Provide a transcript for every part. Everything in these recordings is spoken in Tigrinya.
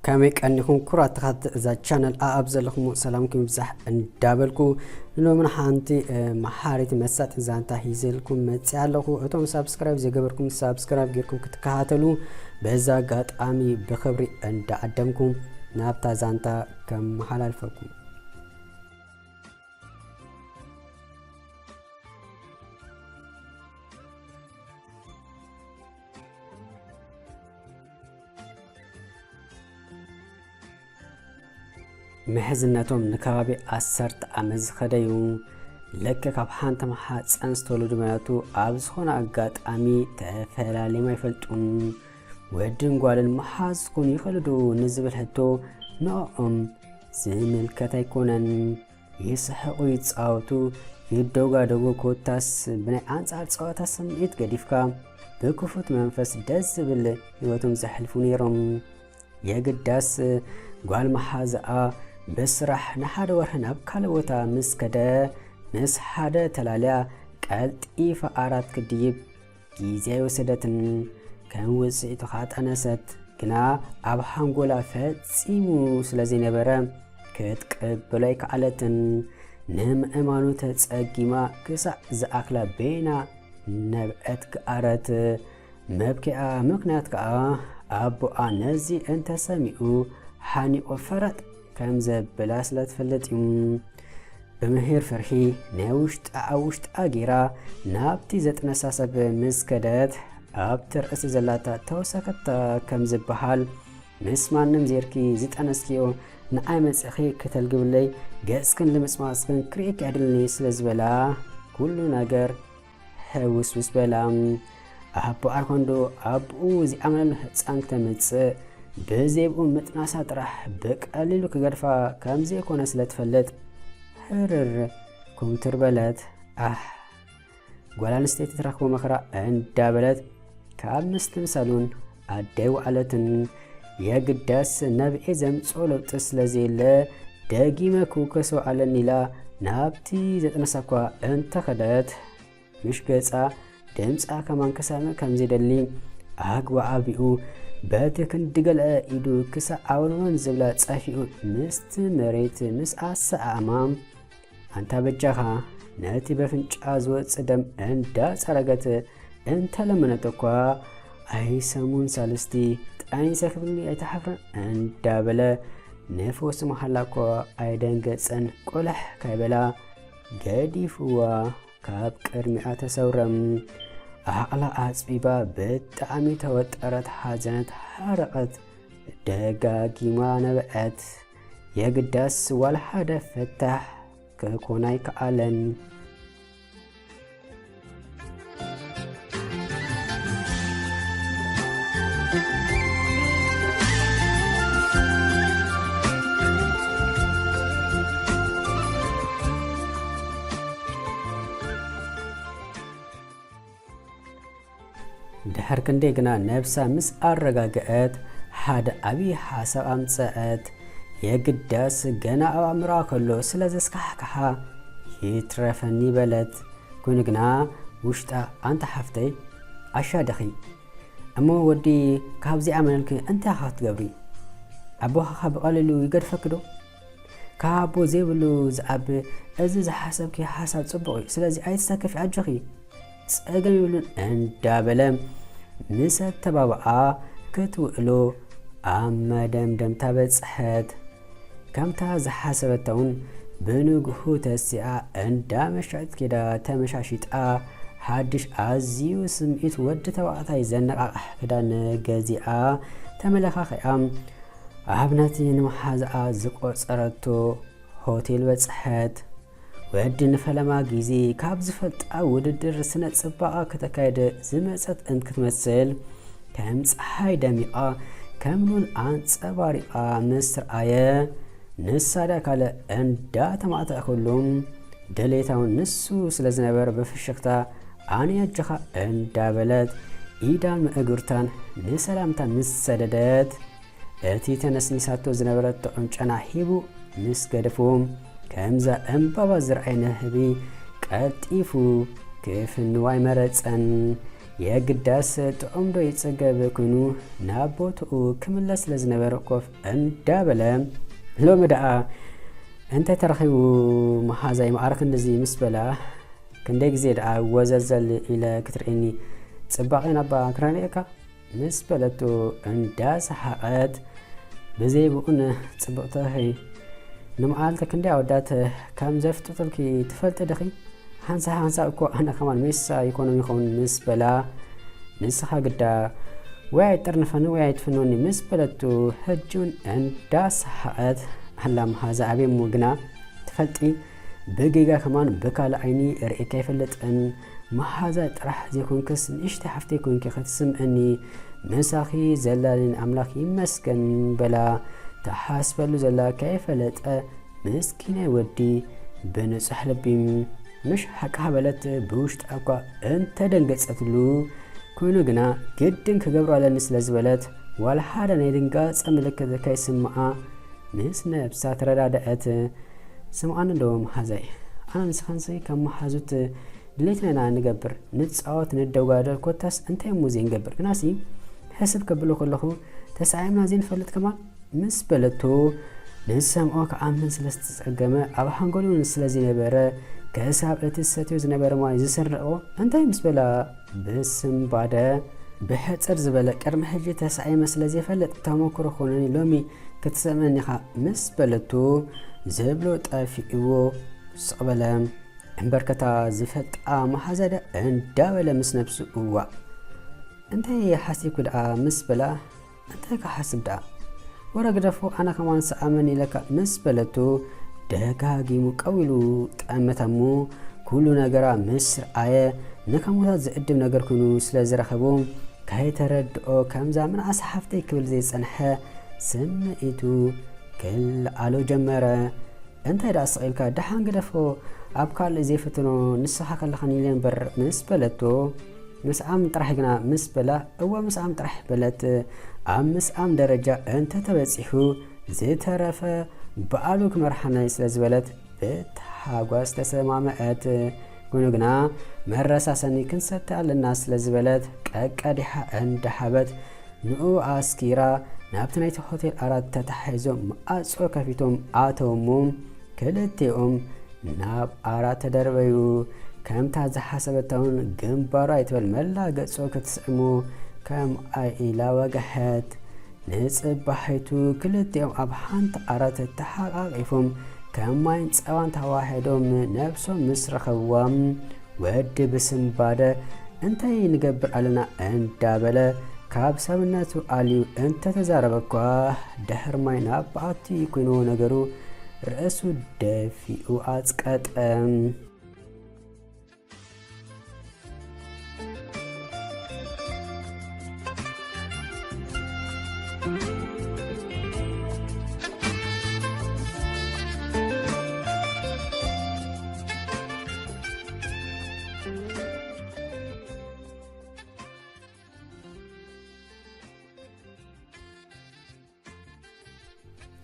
ከመይ ቀኒኹም ኩራት ተኸታተልቲ እዛ ቻነል? ኣኣብ ዘለኹም ሰላምኩም ይብዛሕ እንዳበልኩ፣ ንሎምን ሓንቲ መሓሪት መሳጢ ዛንታ ሂዘልኩም መጽእ ኣለኹ። እቶም ሳብስክራይብ ዘይገበርኩም ሳብስክራይብ ጌርኩም ክትከታተሉ በዛ ኣጋጣሚ ብኽብሪ እንዳዓደምኩም ናብታ ዛንታ ከመሓላልፈኩም። ምሕዝነቶም ንከባቢ ዓሰርተ ዓመት ዝኸደዩ፣ ልክዕ ካብ ሓንቲ ማሓፀን ዝተወለዱ ማለት ኣብ ዝኾነ ኣጋጣሚ ተፈላሊም ኣይፈልጡን። ወድን ጓልን መሓዝ ክኾኑ ይኽእሉ ዶ ንዝብል ሕቶ ንዕኦም ዝምልከት ኣይኮነን። ይስሕቑ፣ ይጻወቱ፣ ይደጋደጉ፣ ኮታስ ብናይ ኣንጻር ጸወታ ስምዒት ገዲፍካ ብክፉት መንፈስ ደስ ዝብል ህይወቶም ዘሕልፉ ነይሮም። የግዳስ ጓል መሓዝኣ ብስራሕ ንሓደ ወርሒ ናብ ካልእ ቦታ ምስ ከደ፣ ምስ ሓደ ተላልያ ቀልጢፋ ዓራት ክድይብ ግዜ ኣይወሰደትን። ከም ውጽኢቱ ከኣ ጠነሰት። ግና ኣብ ሓንጎላ ፈጺሙ ስለ ዘይነበረ ክትቅበሎ ኣይከኣለትን። ንምእማኑ ተጸጊማ ክሳዕ ዝኣኽላ በይና ነብዐት ገኣረት። መብኪኣ ምኽንያት ከኣ ኣቦኣ ነዚ እንተሰሚዑ ሓኒቑ ፈረጥ ከም ዘብላ ስለ ትፈልጥ እዩ። ብምሂር ፍርሂ ናይ ውሽጣ ኣብ ውሽጣ ጌራ ናብቲ ዘጥነሳ ሰብ ምስ ከደት፣ ኣብቲ ርእሲ ዘላታ ተወሰኸታ ከም ዝበሃል፣ ምስ ማንም ዜርኪ ዝጠነስክዮ ንዓይ መጺኺ ከተልግብለይ፣ ገጽክን ልምጽማጽክን ክርእየኪ ዕድልኒ ስለ ዝበላ፣ ኩሉ ነገር ሕውስውስ በላ። ኣቦ ኣርኮንዶ ኣቦኡ ዝኣምነሉ ህጻን ክተምጽእ፣ ብዘይብኡ ምጥናሳ ጥራሕ ብቀሊሉ ክገድፋ ከም ዘይኮነ ስለ ትፈልጥ፣ ሕርር ኩምትር በለት። ኣሕ፣ ጓል ኣንስተይቲ ትረኽቦ መኸራ እንዳበለት ካብ ምስትምሳሉን ኣደይ ወዓለትን። የግዳስ ነብኤ ዘምጽኦ ለውጢ ስለ ዘየለ፣ ደጊመ ክውከሶ ኣለኒ ኢላ ናብቲ ዘጥነሳ እኳ እንተኸደት፣ ምሽ ገጻ ድምጻ ከማን ክሰምዕ ከም ዘይደሊ ኣግባእ ኣቢኡ፣ በቲ ክንዲ ገለ ኢዱ ክሳዕ ኣወንወን ዝብላ ጸፊኡ ምስቲ መሬት ምስ ኣሰኣኣማ፣ ኣንታ በጃኻ፣ ነቲ በፍንጫ ዝወጽእ ደም እንዳጸረገት እንተለመነት እኳ፣ ኣይ ሰሙን ሳልስቲ ጠኒሰ ክብልኒ ኣይትሓፍርን እንዳበለ፣ ንፈውሲ መሃላ እኳ ኣይደንገጸን። ቆለሕ ካይበላ ገዲፍዋ ካብ ቅድሚኣ ተሰውረ። ዓቕላ ኣጽቢባ ብጣዕሚ ተወጠረት፣ ሓዘነት፣ ሓረቐት። ደጋጊማ ነብዐት። የግዳስ ዋላ ሓደ ፍታሕ ክኮን ኣይከኣለን። ድሕር ክንደይ ግና ነብሳ ምስ ኣረጋግዐት፣ ሓደ ዓብዪ ሓሳብ ኣምጸአት። የግዳስ ገና ኣብ ኣእምሮኣ ከሎ ስለ ዘስካሕክሓ፣ "ይትረፈኒ" በለት። ኮይኑ ግና ውሽጣ፣ "ኣንታ ሓፍተይ፣ ኣሻ ዲኺ? እሞ ወዲ ካብዚኣ መለልኪ እንታይ ኢኻ ክትገብሪ? ኣቦኻ ብቐሊሉ ይገድፈኪ ዶ? ካብ ኣቦ ዘይብሉ ዝዓቢ፣ እዚ ዝሓሰብኪ ሓሳብ ጽቡቕ እዩ። ስለዚ ኣይትሰከፊ፣ ኣጆኺ፣ ጸገም የብሉን" እንዳበለ ምስ ኣተባብዓ ክትውዕሎ ኣብ መደምደምታ በጽሐት። ከምታ ዝሓሰበታ እውን ብንግሁ ተሲኣ እንዳ መሻጢት ኬዳ ተመሻሺጣ፣ ሓድሽ ኣዝዩ ስምዒት ወዲ ተባዕታይ ዘነቓቕሕ ክዳን ገዚኣ ተመለኻኺዓ፣ ኣብ ነቲ ንመሓዛኣ ዝቖጸረቶ ሆቴል በጽሐት። ወዲ ንፈለማ ግዜ ካብ ዝፈልጣ ውድድር ስነ ጽባቐ ከተካይድ ዝመጸት እንትክትመስል፣ ከም ጸሓይ ደሚቓ፣ ከም ሉል ኣንጸባሪቓ ምስ ረኣየ፣ ንሳ ዳ ካልእ እንዳተማእተኣ ከሎ፣ ድሌታውን ንሱ ስለ ዝነበረ ብፍሽኽታ፣ "ኣነ ኣጆኻ" እንዳበለት፣ ኢዳን ምእግርታን ንሰላምታ ምስ ሰደደት፣ እቲ ተነስኒሳቶ ዝነበረት ቁንጨና ሂቡ ምስ ገደፎ፣ ከምዛ ዕምባባ ዝረኣየ ንህቢ ቀልጢፉ ክፍንዋ ኣይመረጸን። የግዳስ ጥዑም ዶ ይጽገብ ኮይኑ ናብ ቦትኡ ክምለስ ስለ ዝነበረ ኮፍ እንዳበለ፣ ሎሚ ደኣ እንታይ ተረኺቡ መሓዛይ መዓረ ክንድዚ ምስ በላ፣ ክንደይ ግዜ ደኣ ወዘዘል ኢለ ክትርእየኒ ጽባቐ ናባ ክራንየካ ምስ በለቱ እንዳሰሓቐት፣ ብዘይ ብኡን ጽብቕቲ ኺ ንመዓልቲ ክንደይ ኣወዳት ከም ዘፍጥጡልኪ ትፈልጢ ድኺ? ሓንሳ ሓንሳ እኮ ኣነ ከማን ሜሳ ይኮኖም ይኸውን ምስ በላ፣ ንስኻ ግዳ ወይ ኣይጠርንፈኒ ወይ ኣይትፍንወኒ ምስ በለቱ፣ ሕጂ እውን እንዳሰሓቐት ኣላ መሓዛ። ኣቤ እሞ ግና ትፈልጢ፣ ብጌጋ ከማን ብካልእ ዓይኒ ርእየካ ኣይፈልጥን። መሓዛ ጥራሕ ዘይኮንክስ ንእሽተይ ሓፍተይ ኮንኪ ክትስምዕኒ፣ ምሳኺ ዘላልኒ ኣምላኽ ይመስገን በላ። ትሓስበሉ ዘላ ከይፈለጠ ምስኪናይ ወዲ ብንጹሕ ልቢ፣ ምሽ ሓቃ በለት ብውሽጣ እኳ እንተደንገጸትሉ፣ ኮይኑ ግና ግድን ክገብሮ ኣለኒ ስለ ዝበለት፣ ዋላ ሓደ ናይ ድንጋጸ ምልክት ከይስምዓ ምስ ነብሳ ተረዳድአት። ስምዓኒ እንዶ መሓዛይ፣ ኣነ ንስኻንሲ ከም መሓዙት ድሌትና ኢና ንገብር፣ ንጻወት፣ ንደጓደል፣ ኮታስ እንታይ እሞ ዘይንገብር። ግናሲ ሕስብ ከብሎ ከለኹ ተሳዒምና ዘይንፈልጥ ከማን ምስ በለቶ፣ ንዝሰምዖ ክኣምን ስለ ዝተጸገመ፣ ኣብ ሓንጎሉ ስለ ዝነበረ፣ ክሳብ እቲ ዝሰትዮ ዝነበረ ማይ ዝስረቆ እንታይ ምስ በላ፣ ብስምባደ ብሕጽር ዝበለ ቅድሚ ሕጂ ተሳዒመ ስለ ዘይፈልጥ ተመክሮ ኮነኒ፣ ሎሚ ክትሰምዐኒ ኢኻ ምስ በለቶ፣ ዝብሎ ጠፊእዎ ስቕ በለ። እምበርከታ ዝፈልጣ መሓዛ ደኣ እንዳበለ ምስ ነብሱ፣ እዋእ፣ እንታይ ሓሲብኩ ደኣ ምስ በላ፣ እንታይ ክሓስብ ደኣ? ወረ ግደፎ፣ ኣነ ከማን ሰኣመኒ ኢለካ ምስ በለቱ፣ ደጋጊሙ ቀው ኢሉ ጠመተ እሞ፣ ኩሉ ነገራ ምስ ረኣየ፣ ንከምኡታት ዝዕድም ነገር ኮይኑ ስለ ዝረኸቦ፣ ከይተረድኦ ከምዛ ምንኣስ ሓፍተይ ክብል ዘይጸንሐ ስምዒቱ ክልዓሎ ጀመረ። እንታይ ደኣ ስቕ ኢልካ? ደሓን ግደፎ፣ ኣብ ካልእ ዘይፍትኖ ንስኻ ከለኻን ኢለ እምበር ምስ በለቶ፣ ምስኣም ጥራሕ ግና ምስ በላ፣ እወ ምስኣም ጥራሕ በለት። ኣብ ምስኣም ደረጃ እንተተበጺሑ ዝተረፈ ባዕሉ ክመርሓናይ ስለ ዝበለት ብታሓጓስ ተሰማምዐት። ኮይኑ ግና መረሳሰኒ ክንሰቲ ኣለና ስለ ዝበለት ቀቀዲሓ እንዳሓበት ንኡ ኣስኪራ ናብቲ ናይቲ ሆቴል ዓራት ተታሒዞም መዓጾ ከፊቶም ኣተዉ እሞ ክልቲኦም ናብ ዓራት ተደርበዩ። ከምታ ዝሓሰበታ እውን ግንባሩ ኣይትበል መላ ገጹ ክትስዕሞ ከምኣ ኢላ ወግሐት። ንጽባሒቱ ክልቲኦም ኣብ ሓንቲ ዓራት ተሓቓቒፎም ከም ማይን ጸባን ተዋሒዶም ነብሶም ምስ ረኸብዋ፣ ወዲ ብስምባደ እንታይ ንገብር ኣለና እንዳበለ ካብ ሰብነቱ ኣልዩ እንተተዛረበ እኳ፣ ድሕሪ ማይ ናብ በዓቲ ኮይንዎ ነገሩ ርእሱ ደፊኡ ኣጽቀጠ።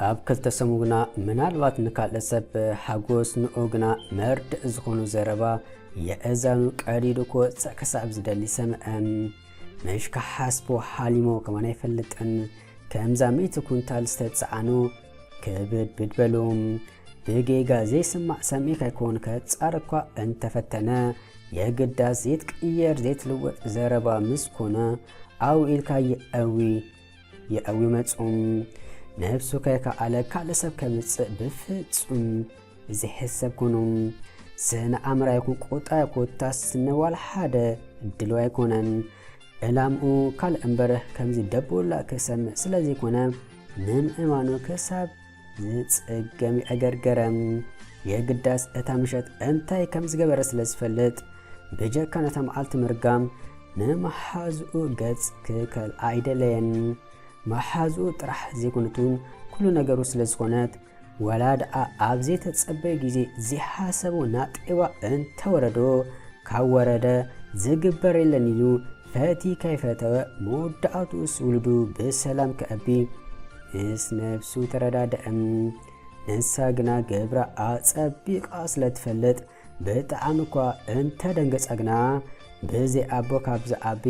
ኣብ ክልተ ሰሙ ግና ምናልባት ንካልእ ሰብ ሓጎስ፣ ንኡ ግና መርድእ ዝኾኑ ዘረባ የእዛኑ ቀዲዱ ክወጽእ ክሳብ ዝደሊ ሰምዐ። ምሽ ክሓስቦ ሓሊሞ ከማን ኣይፈልጥን። ከምዛ ሚእቲ ኩንታል ዝተጻዕኑ ክብድብድ በሉ። ብጌጋ ዘይስማዕ ሰሚዕካ ይኮን ከጻር እኳ እንተፈተነ፣ የግዳስ ዘይትቅየር ዘይትልወጥ ዘረባ ምስ ኮነ፣ ኣው ኢልካ የእዊ የእዊ መጹ። ነብሱ ከይከኣለ ካልእ ሰብ ከምጽእ ብፍጹም ዝሕሰብ ኩኑ። ስነ ኣምራ ይኹን ቁጣ ኮታስ ንዋላ ሓደ ድልው ኣይኮነን። ዕላምኡ ካልእ እምበር ከምዚ ደቦላ ክሰምዕ ስለ ዘይኮነ፣ ንምእማኑ ክሳብ ዝጽገም ይዕገርገረ። የግዳስ እታ ምሸት እንታይ ከም ዝገበረ ስለ ዝፈልጥ፣ ብጀካ ነታ መዓልቲ ምርጋም ንመሓዝኡ ገጽ ክከል ኣይደለየን። መሓዝኡ ጥራሕ ዘይኮነት እውን ኩሉ ነገሩ ስለ ዝኾነት፣ ዋላ ደኣ ኣብ ዘይተጸበየ ግዜ ዘይሓሰቦ ናጤባ እንተወረዶ፣ ካብ ወረደ ዝግበር የለን ኢሉ ፈቲ ከይፈተወ፣ መወዳእትኡስ ውሉዱ ብሰላም ከዕቢ ምስ ነብሱ ተረዳድአ። ንሳ ግና ግብራ ኣጸቢቓ ስለ ትፈልጥ፣ ብጣዕሚ እኳ እንተደንገጻ ግና፣ ብዘይ ኣቦ ካብ ዝዓቢ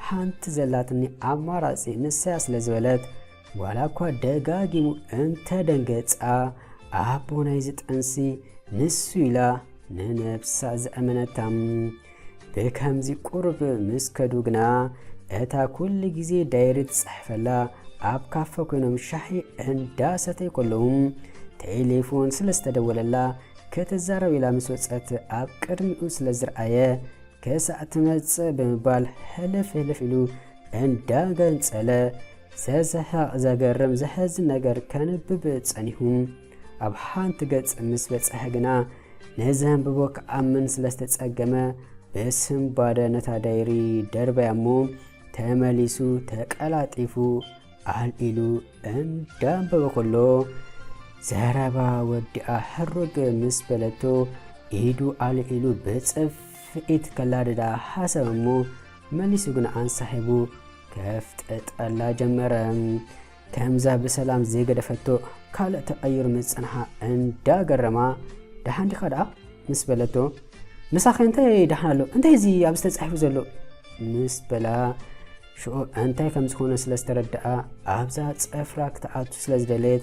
ሓንቲ ዘላትኒ ኣማራጺ ንሳያ ስለ ዝበለት፣ ዋላ እኳ ደጋጊሙ እንተደንገጻ፣ ኣቦ ናይዚ ጥንሲ ንሱ ኢላ ንነብሳ ዘእመነታ። ብከምዚ ቁሩብ ምስ ከዱ ግና፣ እታ ኩሉ ግዜ ዳይሪ ትጽሕፈላ፣ ኣብ ካፈ ኮይኖም ሻሂ እንዳሰተዩ ከለዉ፣ ቴሌፎን ስለ ዝተደወለላ፣ ክትዛረብ ኢላ ምስ ወጸት፣ ኣብ ቅድሚኡ ስለ ዝረኣየ፣ ክሳዕ ትመጽእ ብምባል ሕልፍ ሕልፍ ኢሉ እንዳገንጸለ፣ ዘስሕቕ፣ ዘገርም፣ ዘሕዝን ነገር ከንብብ ጸኒሑ። ኣብ ሓንቲ ገጽ ምስ በጽሐ ግና፣ ንዘንብቦ ክኣምን ስለ ዝተጸገመ፣ ብስንባደ ነታ ዳይሪ ደርበያ እሞ፣ ተመሊሱ ተቀላጢፉ ኣልዒሉ እንዳንበበ ከሎ፣ ዘረባ ወዲኣ ሕርግ ምስ በለቶ፣ ኢዱ ኣልዒሉ ብጽፍዒት ከላድዳ ሓሰበ እሞ፣ መሊሱ ግን ኣንሳሒቡ ከፍጥጠላ ጀመረ። ከምዛ ብሰላም ዘይገደፈቶ ካልእ ተቐይሩ ምስ ጸንሓ እንዳገረማ፣ "ደሓን ዲኻ ደኣ?" ምስ በለቶ፣ "ምሳኸ እንታይ ደሓን ኣሎ? እንታይ እዚ ኣብዚ ተጻሒፉ ዘሎ?" ምስ በላ፣ ሽዑ እንታይ ከም ዝኾነ ስለ ዝተረድኣ፣ ኣብዛ ጸፍራ ክትኣቱ ስለ ዝደለየት፣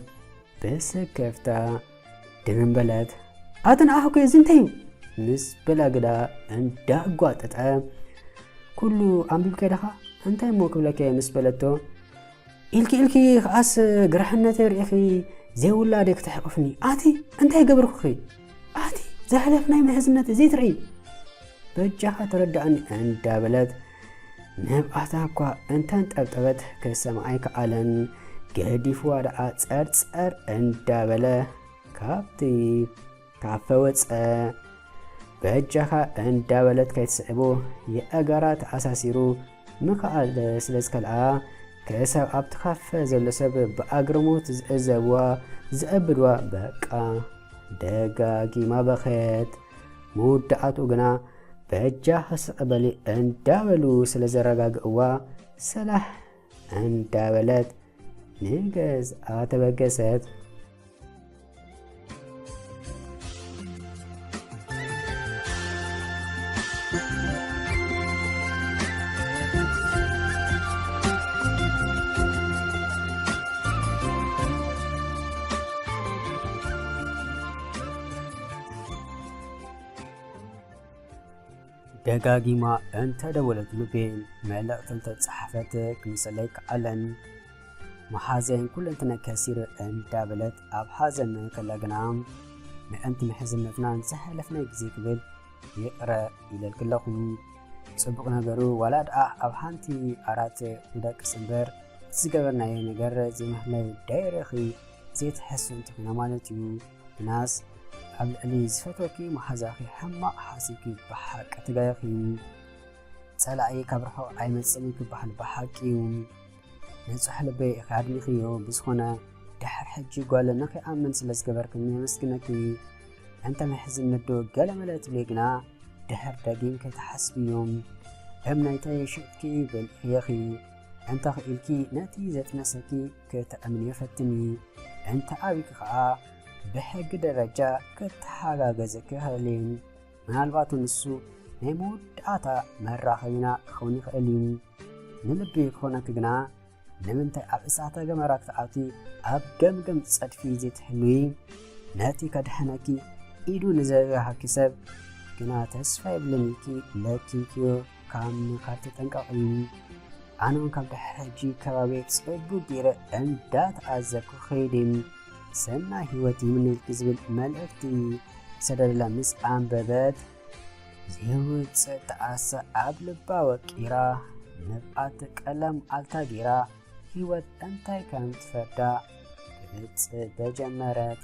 ብስክፍታ ድምን በለት። "ኣቲ ንኣኹ ከ እዚ እንታይ እዩ?" ምስ በላ ግዳ እንዳጓጠጠ፣ "ኩሉ ኣንቢብከ ዲኻ? እንታይ እሞ ክብለከ?" ምስ በለቶ፣ "ኢልኪ ኢልኪ ከኣስ ግራሕነተይ ርኢኺ ዘይውላደይ ክትሕቕፍኒ? ኣቲ እንታይ ገበርኩኺ? ኣቲ ዘሕለፍናይ ምሕዝነት ዘይትርእይ? በጃኻ ተረዳእኒ" እንዳበለት ንብኣታ እኳ እንተንጠብጠበት ክሰምዓ ኣይከኣለን። ገዲፍዋ ደኣ ጸርጸር እንዳበለ ካብቲ ካፈ ወጸ። በጃኻ እንዳበለት ከይትስዕቦ የእጋራ ተኣሳሲሩ ምኽኣል ስለ ዝከልኣ፣ ክሳብ ኣብቲ ካፈ ዘሎ ሰብ ብኣግርሞት ዝዕዘብዋ፣ ዝዕብድዋ፣ በቃ ደጋጊማ በኸየት። መወዳእትኡ ግና በጃኺ ስቕ በሊ እንዳበሉ ስለ ዘረጋግእዋ፣ ሰላሕ እንዳበለት ንገዝኣ ተበገሰት። ደጋጊማ እንተደወለት፣ ልቤ መልእኽቲ እንተጸሓፈት ክምስለይ ከኣለን። መሓዘይን ኩለንትናይ ከሲረ እንዳበለት ኣብ ሓዘን ከላ ግና፣ ምእንቲ ምሕዝነትናን ዝሓለፍናይ ግዜ ክብል ይቕረ ኢለልኪ ኣለኹ። ጽቡቕ ነገሩ ዋላ ደኣ ኣብ ሓንቲ ዓራት ንደቅስ እምበር፣ እቲ ዝገበርናዮ ነገር ዘይምህላዩ ዳይረኺ ዘይትሕሱ እንተኾይና ማለት እዩ። ግናስ ኣብ ልዕሊ ዝፈትወኪ መሓዛኺ ሕማቕ ሓሲብኪ ብሓቂ ትጋየኺ። ጸላኢ ካብ ርሑቕ ኣይመጽእን ክበሃል ብሓቂ እዩ። ንጹሕ ልበይ ኢኺ ኣድሚኽዮ። ብዝኾነ፣ ድሕር ሕጂ ጓል ንኺኣምን ስለ ዝገበርክኒ የመስግነኪ። እንተ ምሕዝነት ዶ ገለመለ ትብሊ ግና፣ ድሕር ደጊም ከይትሓስብዮም። እምነይተይ ሽጥኪ በልዕኺ። እንተ ኽኢልኪ ነቲ ዘጥነሰኪ ክተእምንዮ ፈትኒ። እንተ ኣቢኪ ኸኣ ብሕጊ ደረጃ ክተሓጋገዘኪ ይኽእል እዩ። ምናልባት ንሱ ናይ መወዳእታ መራኸቢና ክኸውን ይኽእል እዩ። ንልቢ ክኾነኪ ግና ንምንታይ ኣብ እሳተ ገመራ ክትኣትዊ ኣብ ገምገም ጸድፊ ዘይትሕልዊ? ነቲ ከድሕነኪ ኢዱ ንዘርጋሃኪ ሰብ ግና ተስፋ የብልን ኢልኪ ለኪምክዮ ካብ ምኻድ ተጠንቀቒ። ኣነ እውን ካብ ድሕሪ ሕጂ ከባቢ ጽቡቕ ገይረ እንዳተዓዘብኩ ኸይደ። ሰናይ ህይወት ይምነልኪ ዝብል መልእኽቲ ሰደደላ ምስ ኣንበበት፣ ዘይውጽእ ጣዕሳ ኣብ ልባ ወቂራ፣ ንብዓት ቀለም ኣልታ ገይራ፣ ህይወት እንታይ ከም ትፈዳ ክትጽበ ጀመረት።